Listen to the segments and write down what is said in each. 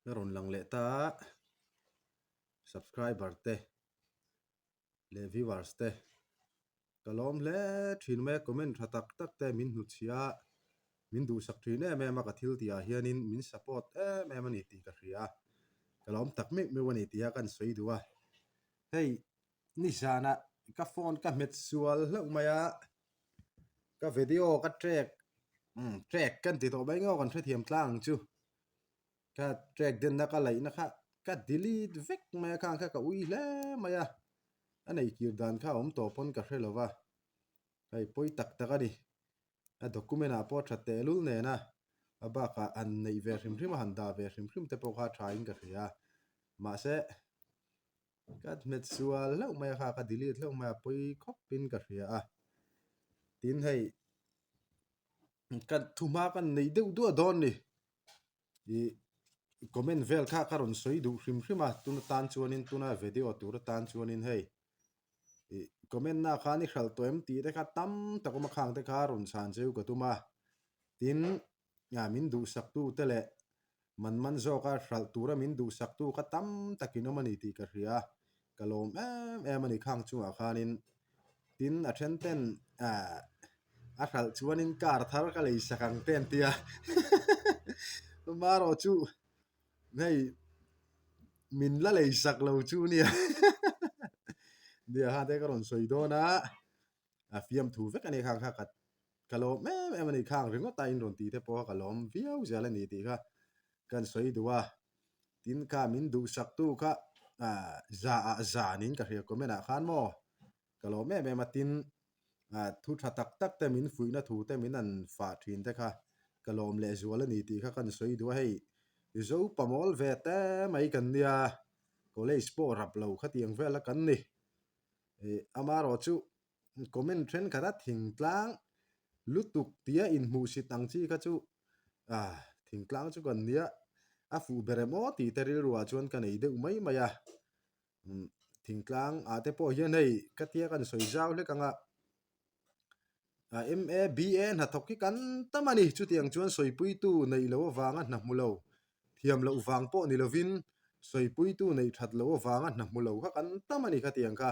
Ka rawn lang leh ta a, subscriber te leh viewers te ka lawm hle thin mai a, comment tha tak tak te min hnutchhiah a, min duhsak thin em em a ka thil tih ah hianin min support em em a ni tih ka hria a, ka lawm tak meuh meuh a ni tih a ka sawi duh a, hei nizanah ka phone ka hmet sual hlauh mai a, ka video ka track umm track kan ti tawh mai ngawt kan hrethiam tlang ang chu. Ka track denna ka laihna kha ka delete vek mai a khang kha ka ui hle mai a, a nei kir dan kha a awm tawh pawn ka hre lo va, hei pawi tak tak a ni. A document ah pawh a tha tehlul nen a, a bakah han neih ve hrim hrim a han dah ve hrim hrim te pawh kha a tha in ka hria a, mahse ka hmet sual hlauh mai a kha ka delete hlauh mai a pawi khawp in ka hria a, tin hei ka thuhma ka neih deuh duah dawn ni. Ih comment vel kha ka rawn sawi duh hrim hrim a tuna tan chuanin tuna video tur atan chuanin hei ih comment na khan i hralh tawh em tih te kha tam tak awm a khang te kha rawn chhan cheu ka tum a tin ah min duhsak tu te leh man man zawka hralh tura min duhsak tu kha tam takin awm a ni tih ka hria a ka lawm em em a ni khang chungah khanin Tin a then ten ah a hralh chuanin car thar ka lei sak ang te an ti a marawh chu hei min la lei sak lo chu nia nia kha te ka rawn sawi dawn a a fiamthu vek a ni khang kha ka lawm em em a ni khang ringawt a in rawn tih te pawh ka lawm viau zel a ni tih kha kan sawi duh a. Tin kha min duhsak tu kha ah za ah za niin ka hria comment ah khan maw ka lawm em em a tin ah thu tha tak tak te min fuihna thu te min an fah thin te kha ka lawm leh zual a ni tih kha kan sawi duh a hei Zopa mawl ve te mai kan nia college pawh rap lo khatiang vel a kan ni ih amarawh chu Comment thenkhat a thingtlang lutuk tia inhmuhsit ang chi kha chu ah thingtlang chu kan nia a fuh ber em aw tih te rilruah chuan ka nei deuh mai mai a umm thingtlang ah te pawh hian hei ka tia kan sawi zau hlek ang a ah M A B A hnathawk hi kan tam a ni chutiang chuan sawipuitu neih loh avanga hna hmu lo thiam loh vang pawh ni lovin sawipuitu neih that loh avanga hna hmu lo kha kan tam a ni khatiang kha.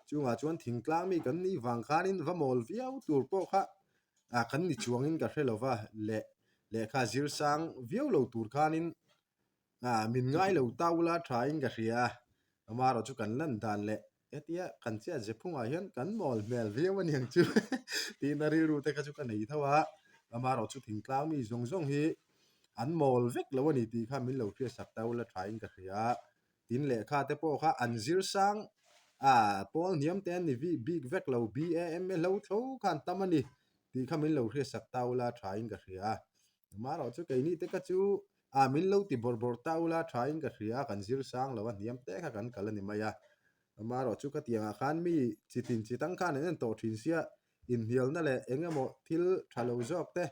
Chungah chuan thingtlang mi kan nih vang khanin va mawl viau tur pawh kha ah kan ni chuangin ka hre lo va, leh lehkha zir sang viau lo tur khanin ah min ngai lo ta ula thain ka hria a, amaherawh chu kan lan dan leh hetia kan chiat ze phungah hian kan mawl hmel viau a niang chu tihna rilru te kha chu ka nei tho a, amaherawh chu thingtlang mi zawng zawng hi an mawl vek lo a ni tih kha min lo hriatsak ta ula thain ka hria a. Tin lehkha te pawh kha an zir sang a, pawl hniam te an ni vih bik vek lo, BAMA hlo tho khan tam a ni tih kha min lo hriatsak ta ula tha in ka hria a. Amaherawh chu keini te kha chu a min lo ti bawrh bawrh ta ula tha in ka hria a, kan zir sang lo a, hniam te kha kan kal a ni mai a. Amaherawh chu khatiangah khan mi chi tin chi tang khan an en tawh thin sia, inhnialna leh eng emaw thil tha lo zawk te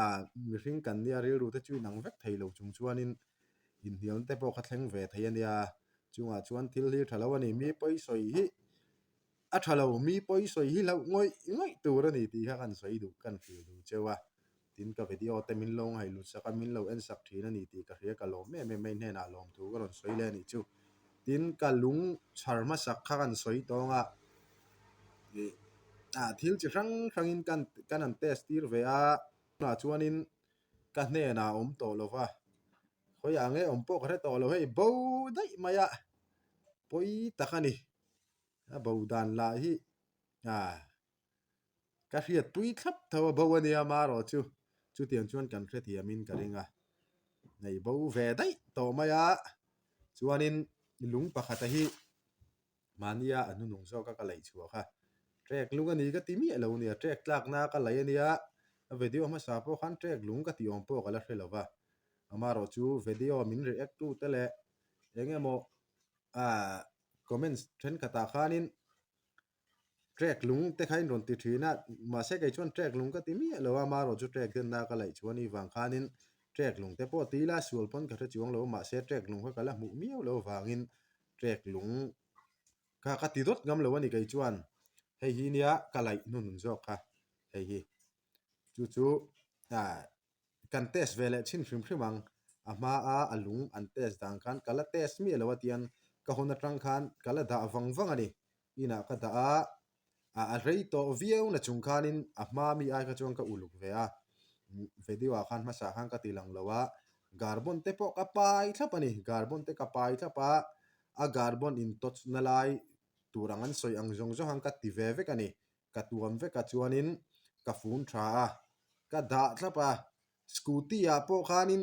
ah mihring kan nia rilru te chu inang vek thei lo chung chuanin inhnialna te pawh kha thleng ve thei a nia chungah chuan thil hi tha lo a ni mi pawi sawi hi a tha lo mi pawi sawi hi hlauh ngawih ngawih tur a ni tih kha kan sawi duh kan hrilh duh cheu a tin ka video te min lo ngaih lut sak a min lo en sak thin a ni tih ka hria ka lawm em em mai hnenah lawm thu ka rawn sawi leh a nih chu tin ka lung chhar hmasak kha kan sawi tawng a ih ah thil chi hrang hrangin kan kan han test tir ve a tunah chuanin ka hnenah a awm tawh lo va khawiah nge awm pawh ka hre tawh lo hei bo daih mai a pawi tak a ni a bo dan lah hi ah. Ka hriatpui thlap tho a bo a nia marawh chu chutiang chuan kan hrethiamin ka ring a, nei bo ve daih tawh mai a, chuanin lung pakhata hi mahnia a hnunung zawka ka laih chhuah kha trek lung a ni ka ti miah lo nia, trek tlakna ka laih a nia, a video hmasa pawh khan trek lung ka tih awm pawh ka la hre lo va, amaherawh chu video min react tu te leh eng emaw ah comments thenkhatah khanin Trek lung te kha in rawn ti thin a, mahse kei chuan trek lung ka ti miah lo a, amaherawh chu trek denna ka laih chuan i vang khanin trek lung te pawh ti ila sual pawn ka hre chuang lo, mahse trek lung kha ka la hmuh miau lo vangin trek lung kha ka ti dawt ngam lo a ni kei chuan hei hi nia ka laih hnunun zawk kha hei hi chu chu ah kan test ve leh chhin hrim hrim ang. A hma a a lung an test dan khan ka la test miah lo a tian ka hawn atang khan ka la dah vang vang a ni. Inah ka dah a, a a rei tawh viau na chung khanin a hma mi ai kha chuan ka uluk ve a. Video ah khan hmasa khan ka ti lang lo a, garbon te pawh ka pai thlap a ni. Garbon te ka pai thlap a, a garbon in touch na lai tur ang an sawi ang zawng zawng ang ka ti ve vek a ni. Ka tuam vek a chuanin ka fun tha a, ka dah thlap a, Scooty ah pawh khanin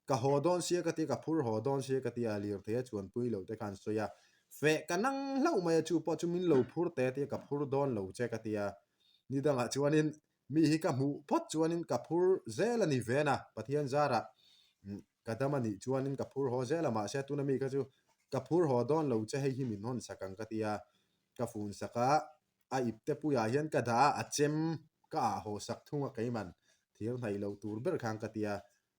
ka haw dawn sia ka tia, ka phur haw dawn sia ka tia, lirthei a chuanpui lo te kha an sawi a, feh ka nang hlauh mai a, chu pawh chu min lo phur teh a tia, ka phur dawn lo che ka tia, ni dangah chuanin mi hi ka hmuh phawt chuanin ka phur zel a ni ven a, Pathian zarah ka dam a nih chuanin ka phur haw zel a, mahse tuna mi kha chu ka phur haw dawn lo che hei hi min hawn sak ang ka tia, ka fun sak a. A ipte puiah hian ka dah a, a chem ka ah haw sak thung a keiman thir hnaih loh tur ber khan ka ti a.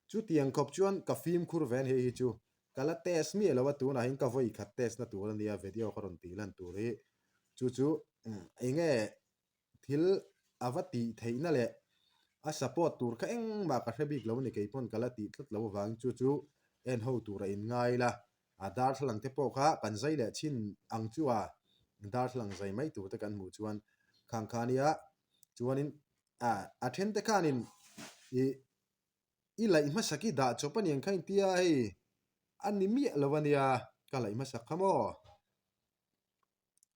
Chutiang khawp chuan ka fimkhur ve hei hi chu ka la test miah lo a, tunah hian ka vawi khat test na tur a nia video ka rawn tih lan tur hi. Chu chu enge thil a va tih theihna leh a support tur kha engmah ka hre bik lo a ni keipawn ka la tih tlat lo avangin chu chu en ho tur a inngai la. A darthlalang te pawh kha kan zai leh chin ang chu a, darthlalang zai mai tur te kan hmuh chuan khang kha nia chuanin a a then te khanin ih i laih hmasak i dah chawp a niang kha intia hei a ni miah lo a nia ka laih hmasak kha maw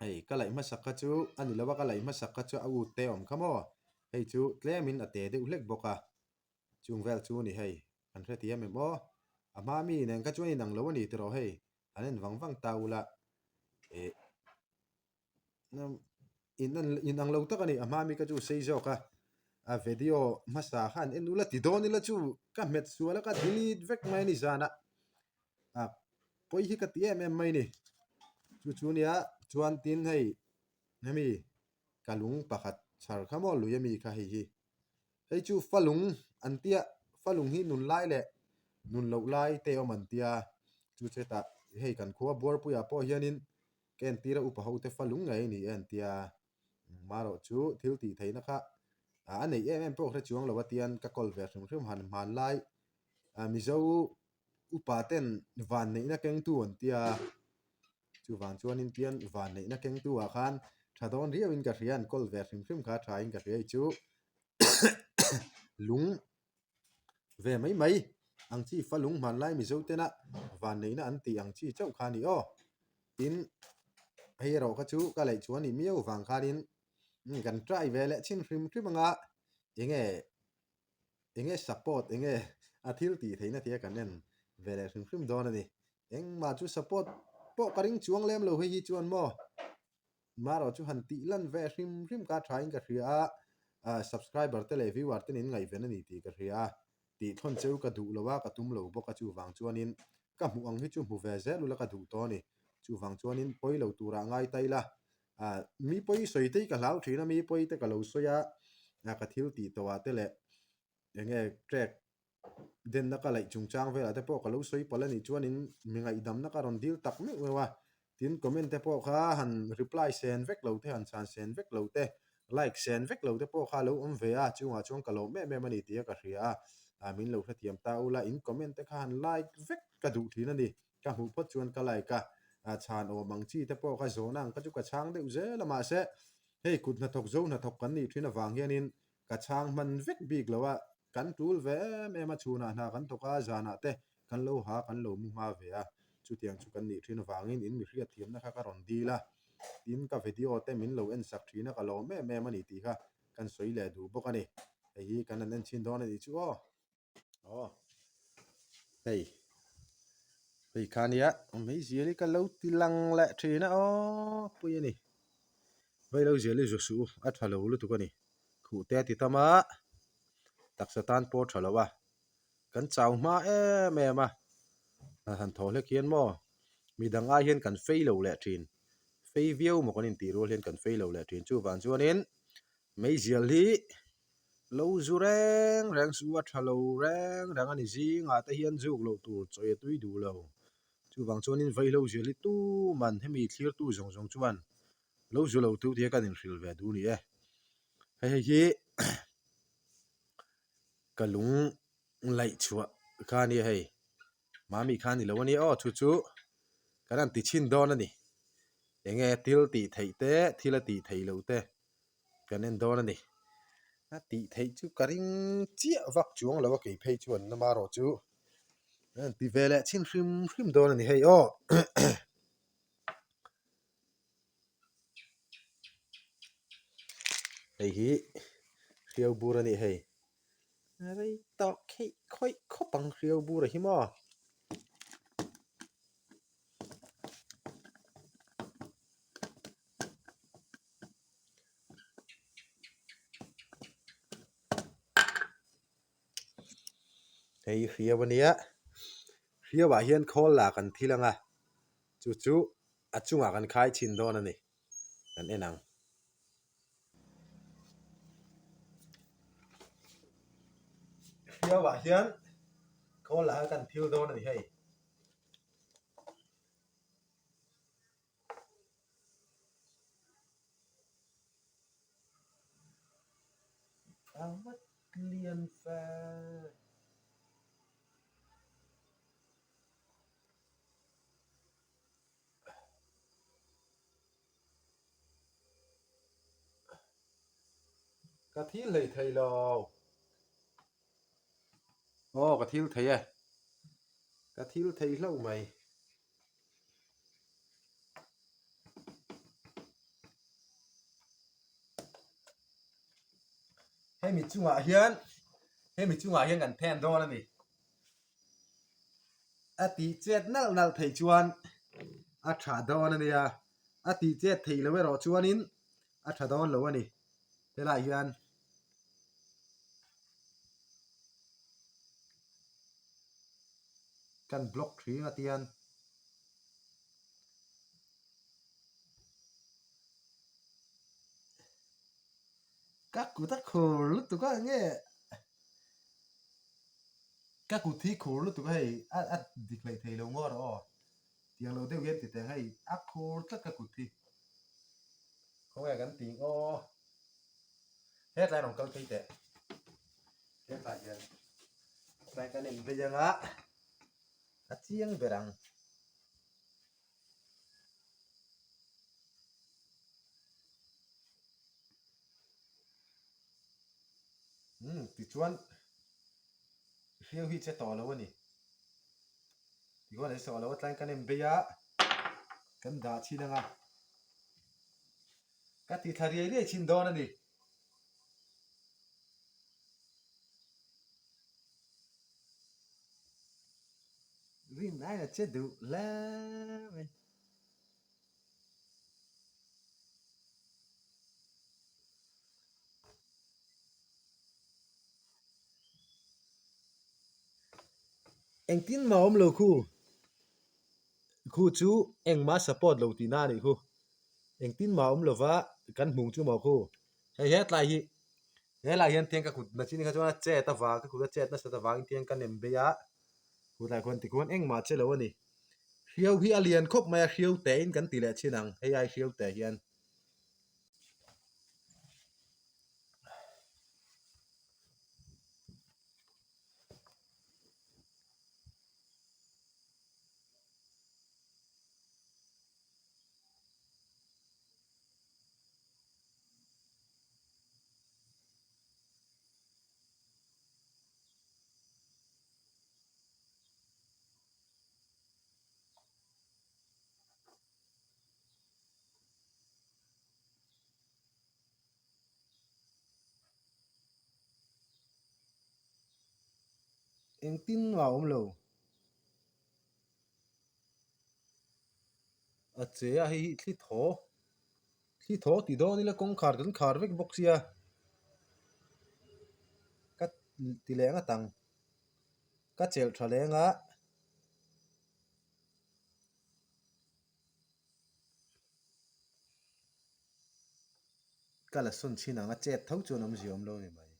hei ka laih hmasak kha chu a ni lo a ka laih hmasak kha chu a ut te awm kha maw hei chu tlemin a te deuh hlek bawk a chung vel chu a ni hei. Kan hrethiam em aw? A hma mi nen kha chuan inang lo a ni tiraw hei, an en vang vang ta ula eh inang lo tak a ni, a hma mi kha chu sei zawk a, a video hmasa khan en ula ti dawn ila chu ka hmet sual a ka delete vek mai a ni zanah a pawi hi ka ti em em mai a ni, chu chu nia chuan tin hei hemi ka lung pakhat chhar kha maw lui ami kha hei hi. Hei chu falung an tia, falung hi nun lai leh nun loh lai te awm an tia, chu chetah hei kan khua Buarpuiah pawh hianin ka entir a upa ho te falung ngei a ni e an tia, marawh chu thil tih theihna kha a neih em em pawh hre chuang lo a tian ka call ve hrim hrim han hmanlai Mizo upa ten vanneihna kengtu an tia. Chuvang chuanin pian vanneihna kengtu ah khan tha dawn riauin ka hria an kawl ve hrim hrim kha thain ka hria hi chu lung ve mai mai ang chi fa lung hmanlai Mizo tena vanneihna an tih ang chi chauh kha a ni aw. Tin, hei erawh kha chu ka laih chuan nih miau vang khanin kan try ve leh chhin hrim hrim anga enge enge support enge a thil tih theihna tia kan en ve leh hrim hrim dawn a ni. Engmah chu support pawh ka ring chuang lem lo hei hi chuan maw marawh chu han tih lan ve hrim hrim kha tha in ka hria a, ah subscriber te leh viewer te nen ngaihven a ni tih ka hria a, tih thawn cheu ka duh lo a ka tum lo bawk a chuvang chuanin ka hmuh ang hi chu hmu ve zel ula ka duh tawh a ni. Chuvang chuanin pawi lo turah ngai ta ila ah mi pawi sawi te hi ka hlau thin a mi pawi te ka lo sawi a, ah ka thil tih tawh ah te leh enge track Denna ka laih chungchang velah te pawh ka lo sawi palh a nih chuanin mi ngaihdamna ka rawn dil tak meuh meuh a, tin comment te pawh kha han reply sen vek lo te, han chhan sen vek lo te, like sen vek lo te pawh kha a lo awm ve a, chungah chuan ka lawm em em a ni tih a ka hria a, ah min lo hrethiam ta ula in comment te kha han like vek ka duh thin a ni, ka hmuh phawt chuan ka like a, ah chhan awm ang chi te pawh kha zawhna ang kha chu ka chhang deuh zel a mahse hei kut hnathawk zo hnathawk kan nih thin avang hianin Ka chhang hman vek bik lo a, kan tul ve em em a, chhunah hna kan thawk a, zanah te kan lo ha kan lo mu hma ve a, chutiang chu kan nih thin avangin in mi hriatthiamna kha ka rawn dil a, tin ka video te min lo en sak thin a, ka lawm em em a ni tih kha kan sawi leh duh bawk a ni, hei hi kan han en chhin dawn a nih chu aw. Aw hei hei kha nia mai zial hi ka lo ti lang leh thin a aw pui a ni vai lo zial hi zu suh u a tha lo lutuk a ni khuh te a ti tam a taksa tan pawh a tha lo a kan chau hma em em a han thaw hlek hian maw midang ai hian kan fei lo leh thin fei viau maw kan intih rual hian kan fei lo leh thin chuvang chuanin meizial hi. Lo zu reng reng chu a tha lo reng reng a ni zingah te hian zuk loh tur chawi a tui duh lo. Chuvang chuanin vaihlo zial hi tuman hemi thlirtu zawng zawng chuan lo zu lo tu tia kan inhrilh ve duh a ni e. Hei hei hi ka lung laih chhuah. kha a nia hei Mami kha a ni lo a nia aw chu chu kan han ti chhin dawn a ni enge thil tih theih te thil a tih theih loh te kan en dawn a ni a tih theih chu ka ring chiah vak chuang lo a kei phei chuan amaherawh chu an han ti ve leh chhin hrim hrim dawn a ni hei aw. Hei hi hriau bur a nih hei rei tawh kheih khawih khawp ang hriau bur a hi maw. Hei hriau a nia hriau ah hian khawl lah kan thil ang a chu chu a chungah kan khai chhin dawn a ni kan en ang. Hriau ah hian khawl lah kan thil dawn a ni hei. A vat lian fe. Ka thil hlei thei lo. Aw ka thil thei e. Ka thil thei hlauh mai. Hemi chungah hian hemi chungah hian kan phen dawn a ni. A tih chet nalh nalh theih chuan a tha dawn a nia, a tih chet theih loh erawh chuanin a tha dawn lo a ni. Helaiah hian kan block thing a tian ka kut a khur lutuk a nge ka kut hi khur lutuk a hei a a dik hleih thei lo ngawt aw tiang lo deuh hian ti teh ang hei a khur tlat ka kut hi khawnge kan tih aw hetlai rawn kal phei teh hetlai hian tlai kan en vei anga a chiang ber ang. Umm tichuan hriau hi che tawh lo a ni tichuan a che tawh lo a tlai kan en bei a kan dah chhin anga ka ti thla riai riai chhin dawn a ni. Rin aia che duh hle mai. Engtin mah awm lo khu. Khu chu engmah support lo tihna a nih khu. Engtin mah awm lova kan hmung chu maw khu. Hei hetlai hi helai hian tiang ka kut na chin kha chuan a chet avang ka kut a chet nasat avangin tiang ka nem bei a khutlai khuan tikhuan engmah che lo a ni. Hriau hi a lian khawp mai a hriau teh in kan ti leh chin ang hei ai hriau teh hian. Engtin a awm lo. A che a hei hi thli thaw thli thaw ti dawn ila kawngkhar kan khar vek bawk sia ka ti leh ngat ang ka chelh tha leng a. Ka la sawn chhin ang a chet tho chuan awmzia awm lo a ni mai.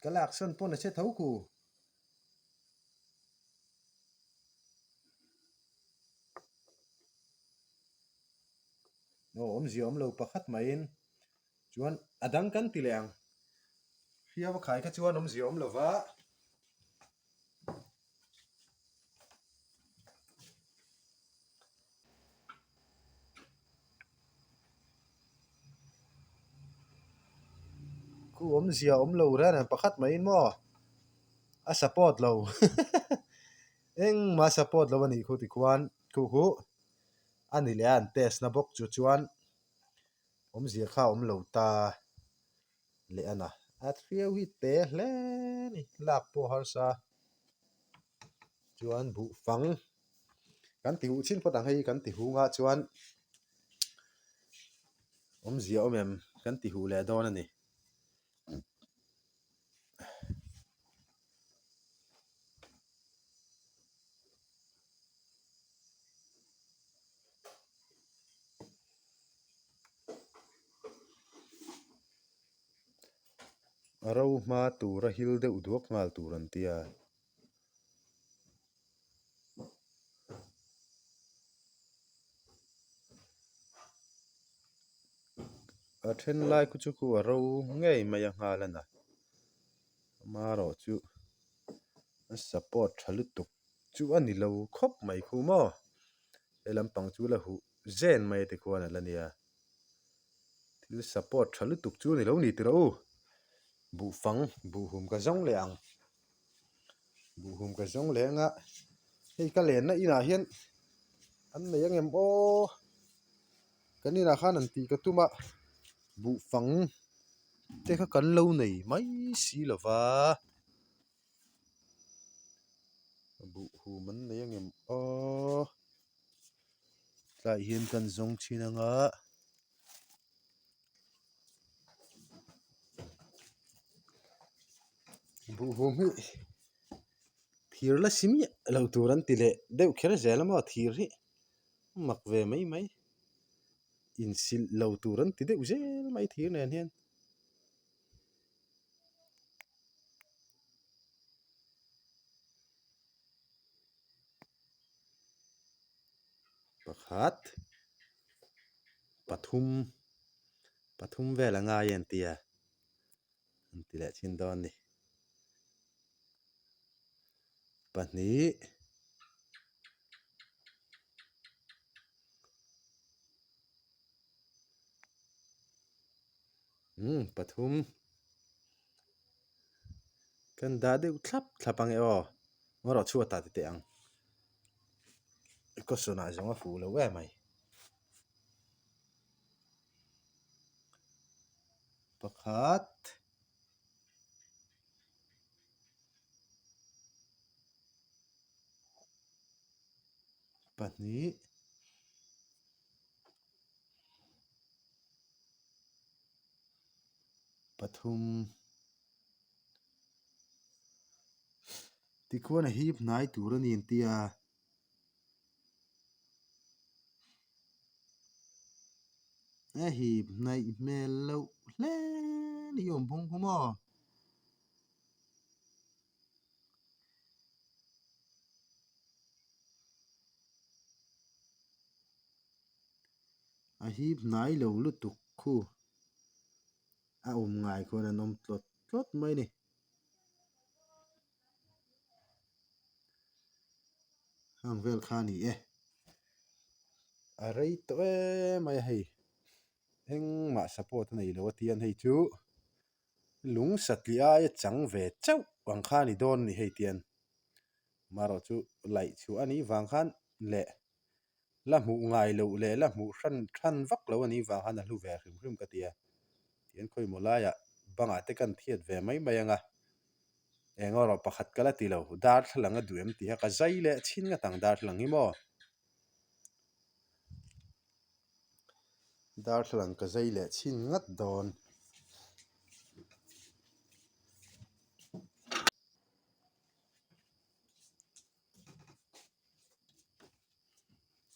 Ka lak sawn pawn a che tho ku. Aw awmzia awm lo pakhat maiin chuan a dang kan ti leh ang. Hriau a khai kha chuan awmzia awm lo va. Khu awmzia awm lo reng reng pakhat maiin maw a support lo engmah a support lo a nih khu tikhuan khu khu a ni leh a an test na bawk chu chuan awmzia kha a awm lo ta leh a na a hriau hi te hle a ni lak pawh harsa chuan buhfang kan ti huh chin phawt ang hei kan ti hung ah chuan awmzia awm em kan ti huh leh dawn a ni. A ro hma tur a hil deuh duak nghal tur an tia. A then lai khu chu khu a ro ngei mai a nghal a na amaherawhchu a support tha lutuk chu a ni lo khawp mai khu maw he lampang chu la huh zen mai te khuan a la nia thil support tha lutuk chu a ni lo ni tiraw u buhfang buhhum ka zawng leh ang. Buhhum ka zawng leh anga hei ka lenna inah hian an nei angem aw kan inah khan an tih ka tum a buhfang te kha kan lo nei mai si lo va buhhum an nei angem aw tlaiah hian kan zawng thin anga. Buhhum hi thir la si miah lo tur an ti leh deuh kher zel a maw thir hi mak ve mai mai insilh lo tur an ti deuh zel mai thir nen hian. Pakhat pathum pathum vel a ngai a tia an ti leh thin dawn a ni pahnih umm pathum kan dah deuh thlap thlap ang e aw ngarawh chhuatah ti teh ang. Caution ah zawng a fuh lo em mai. Pakhat. Pahnih. Pathum. Tikhuan a hip hnai tur a ni an ti a. A hip hnaih hmel loh hle ni awm phung khu maw. A hip hnai lo lutuk khu a awm ngai khuan an awm tlawt tlawt mai a ni. Hang vel kha a ni e. A rei tawh em mai a hei. Engmah support a nei lo a tian hei chu lung satliah aia chang ve chauh ang kha a ni dawn a ni hei tian. Amaherawh chu laih chhuah a nih vang khan leh la hmuh ngai loh leh la hmuh hran than vak lo a nih vang khan a hlu ve hrim hrim ka ti a. Tihian khawimaw laiah bangah te kan thiat ve mai mai ang a, eng erawh pakhat ka la ti lo, darthlalang a duh em tih kha ka zai leh chhin ngat ang darthlalang hi maw. Darthlalang ka zai leh chhin ngat dawn.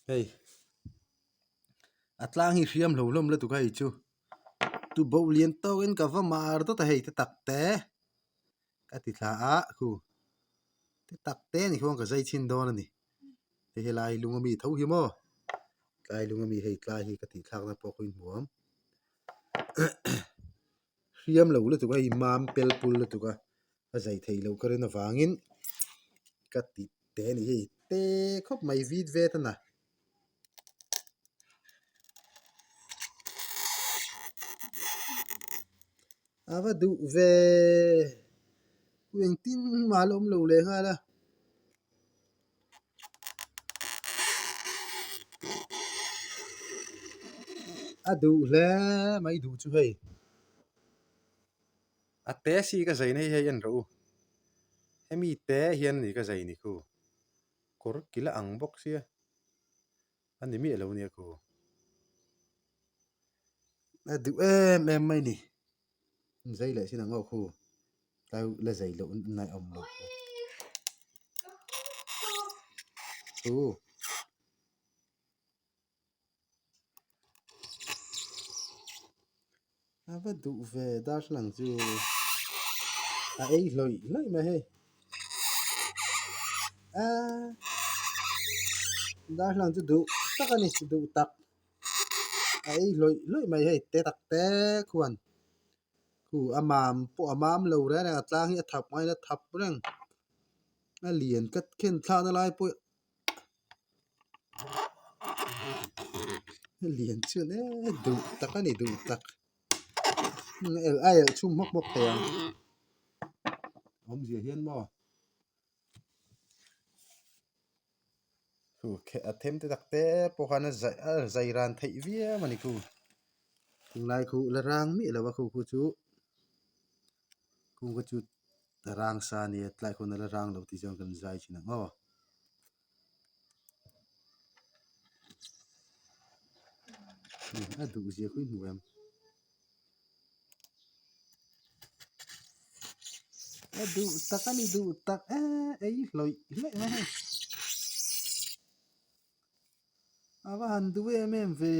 Hei a tlang hi hriam hlo hlawm lutuk a hei chu tuboh lian tawkin ka va mar dawt a hei te tak te ka ti thla a khu te tak te ni khuan ka zai chhin dawn a ni hei helai lung ami tho hi maw tlai lung ami hei tlai hi ka tih thlakna pawh khaw inhmuam hriam lo lutuk a hei mam pel pul lutuk a. a zai theih loh ka rin avangin ka ti teh a ni hei te khawp mai vit vet a na. A va duh ve. Ku engtin mah la awm lo leh nghal a. A duh hle mai duh chu hei. A te si ka zai na hi hei en rawh u. Hemi te hian a ni ka zai ni khu. Kawr kila ang bawk sia. A ni miah lo nia khu. A duh em em mai ni. Zai leh sin ang aw khu. Tlai la zai loh na awm lo khu. Khu. A va duh ve darthlalang chu a ei hlawih hlawih mai hei aaa darthlalang chu duh tak a ni duh tak a ei hlawih hlawih mai hei te tak te khuan khu a mam pawh a mam lo reng reng a tlang hi a thap ngaiin a thap reng a lian ka khen thlakna lai pawh. Lian chuan e duh tak a ni duh tak a elh chhum hmawk hmawk thei ang awmzia hian maw a them te tak te pawh khan a zai a zai ran theih viau a ni khu tunlai khu la rang miah lo a khu khu chu khu kha chu. Rang sa a nia tlai khawn a la rang lo tih chuan kan zai thin ang aw. A duh zia khui hmu em. A duh tak a ni duh tak e ei hlawih hlawih mai hei. A va han duh em em ve.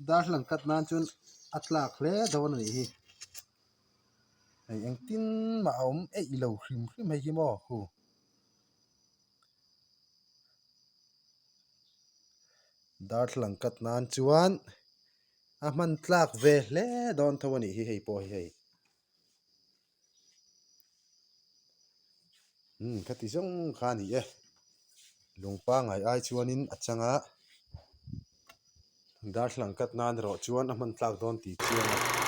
Darthlalang cut nan chuan a tlak hle dawn a nih hi. Hei engtin mah a awm eih lo hrim hrim hei hi maw khu. Darthlalang cut nan chuan a hman tlak ve hle dawn tho a nih hi hei pawh hi hei. Umm khati zawng kha a ni e lung pangngai ai chuanin a chang a darthlalang cut nan erawh chuan a hman tlak dawn tih chiang a.